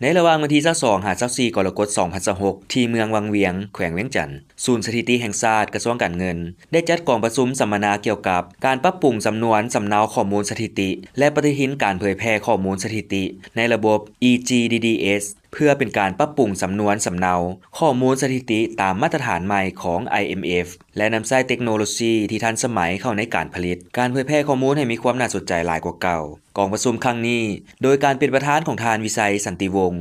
ໃນລະຫວ່າງວັນທີຊາວສອງຫາຊາວສີ່ກໍລະກົດສອງພັນຊາວຫົກ ທີ່ເມືອງວັງວຽງ ແຂວງວຽງຈັນ, ສູນສະຖິຕິແຫ່ງຊາດ ກະຊວງການເງິນ ໄດ້ຈັດກອງປະຊຸມສຳມະນາກ່ຽວກັບການປັບປຸງສຳນວນສຳເນົາຂໍ້ມູນສະຖິຕິ ແລະ ປະຕິທິນການເຜີຍແຜ່ຂໍ້ມູນສະຖິຕິໃນລະບົບ EGDDS ເພື່ອເປັນການປັບປຸງສຳນວນສຳເນົາຂໍ້ມູນສະຖິຕິຕາມມາດຕະຖານໃໝ່ຂອງ IMF ແລະ ນຳໃຊ້ເຕັກໂນໂລຊີທີ່ທັນສະໄໝເຂົ້າໃນການຜະລິດ, ການເຜີຍແຜ່ຂໍ້ມູນໃຫ້ມີຄວາມໜ້າສົນໃຈຫຼາຍກວ່າເກົ່າ. ກອງປະຊຸມຄັ້ງນີ້ ໂດຍການເປັນປະທານຂອງທ່ານ ວິໄຊ ສັນຕິວົງ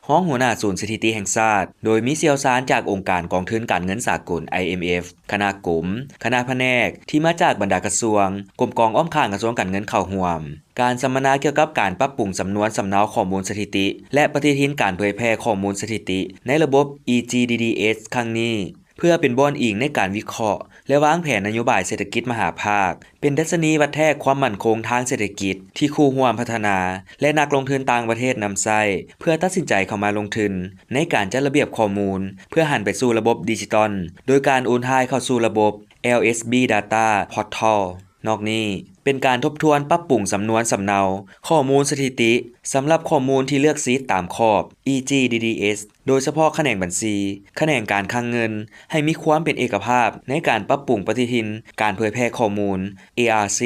ຮອງຫົວໜ້າສູນສະຖິຕິແຫ່ງຊາດ, ໂດຍມີຊ່ຽວຊານຈາກອົງການກອງທຶນການເງິນສາກົນ IMF, ຄະນະກົມ, ຄະນະພະແນກ ທີ່ມາຈາກບັນດາກະຊວງ, ກົມກອງອ້ອມຂ້າງກະຊວງການເງິນເຂົ້າຮ່ວມ. ການສຳມະນາກ່ຽວກັບການປັບປຸງສຳນວນສຳເນົາຂໍ້ມູນສະຖິຕິ ແລະ ປະຕິທິນການເຜີຍແຜ່ຂໍ້ມູນສະຖິຕິໃນລະບົບ EGDDS ຄັ້ງນີ້ ເພື່ອເປັນບ່ອນອີງໃນການວິເຄາະ ແລະ ວາງແຜນນະໂຍບາຍເສດຖະກິດມະຫາພາກ, ເປັນດັດຊະນີວັດແທກຄວາມໝັ້ນຄົງທາງເສດຖະກິດທີ່ຄູ່ຮ່ວມພັດທະນາ ແລະ ນັກລົງທຶນຕ່າງປະເທດນຳໃຊ້ ເພື່ອຕັດສິນໃຈເຂົ້າມາລົງທຶນໃນການຈັດລະບຽບຂໍ້ມູນ ເພື່ອຫັນໄປສູ່ລະບົບດິຈິຕອນ ໂດຍການໂອນຖ່າຍເຂົ້າສູ່ລະບົບ LSB Data Portal. ນອກນີ້ ເປັນການທົບທວນປັບປຸງສຳນວນສຳເນົາຂໍ້ມູນສະຖິຕິ ສຳລັບຂໍ້ມູນທີ່ເລືອກສິດຕາມຂອບ EGDDS ໂດຍສະເພາະຂະແໜງບັນຊີ, ຂະແໜງການຄັງເງິນ ໃຫ້ມີຄວາມເປັນເອກະພາບໃນການປັບປຸງປະຕິທິນການເຜີຍແຜ່ຂໍ້ມູນ ARC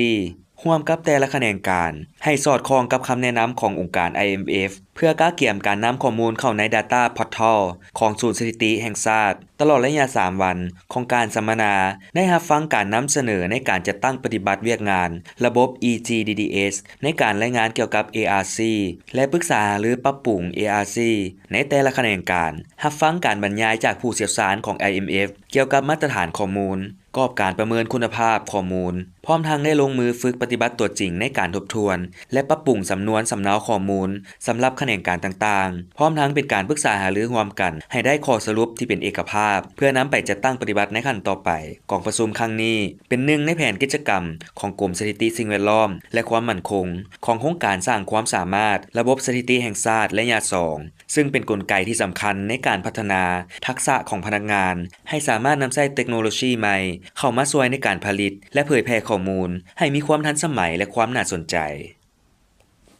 ຮ່ວມກັບແຕ່ລະຂະແໜງການ ໃຫ້ສອດຄ່ອງກັບຄຳແນະນຳຂອງອົງການ IMF ເພື່ອກະກຽມການນຳຂໍ້ມູນເຂົ້າໃນ Data Portal ຂອງສູນສະຖິຕິແຫ່ງຊາດ. ຕະຫຼອດໄລຍະສາມວັນຂອງການສຳມະນາ ໄດ້ຮັບຟັງການນຳສະເໜີໃນການຈັດຕັ້ງປະຕິບັດວຽກງານລະບົບ EGDDS ໃນການລາຍງານກ່ຽວກັບ ARC ແລະ ປຶກສາຫາລືປັບປຸງ ARC ໃນແຕ່ລະຂະແໜງການ, ຮັບຟັງການບັນຍາຍຈາກຜູ້ຊ່ຽວຊານຂອງ IMF ກ່ຽວກັບມາດຕະຖານຂໍ້ມູນ, ກອບການປະເມີນຄຸນນະພາບຂໍ້ມູນ, ພ້ອມທັງໄດ້ລົງມືຝຶກປະຕິບັດຕົວຈິງໃນການທົບທວນ ແລະ ປັບປຸງສຳນວນສຳເນົາຂໍ້ມູນສຳລັບຂະແໜງການຕ່າງໆ, ພ້ອມທັງເປັນການປຶກສາຫາລືຮ່ວມກັນໃຫ້ໄດ້ຂໍ້ສະຫຼຸບທີ່ເປັນເອກະພາບ ເພື່ອນຳໄປຈັດຕັ້ງປະຕິບັດໃນຂັ້ນຕໍ່ໄປ. ກອງປະຊຸມຄັ້ງນີ້ ເປັນໜຶ່ງໃນແຜນກິດຈະກຳຂອງກົມສະຖິຕິສິ່ງແວດລ້ອມ ແລະ ຄວາມໝັ້ນຄົງ ຂອງໂຄງການສ້າງຄວາມສາມາດລະບົບສະຖິຕິແຫ່ງຊາດໄລຍະສອງ ຊຶ່ງເປັນກົນໄກທີ່ສຳຄັນໃນການພັດທະນາທັກສະຂອງພະນັກງານ ໃຫ້ສາມາດນຳໃຊ້ເຕັກໂນໂລຊີໃໝ່ເຂົ້າມາຊ່ວຍໃນການຜະລິດ ແລະ ເຜີຍແຜ່ຂໍ້ມູນໃຫ້ມີຄວາມທັນສະໄໝ ແລະ ຄວາມໜ້າສົນໃຈ.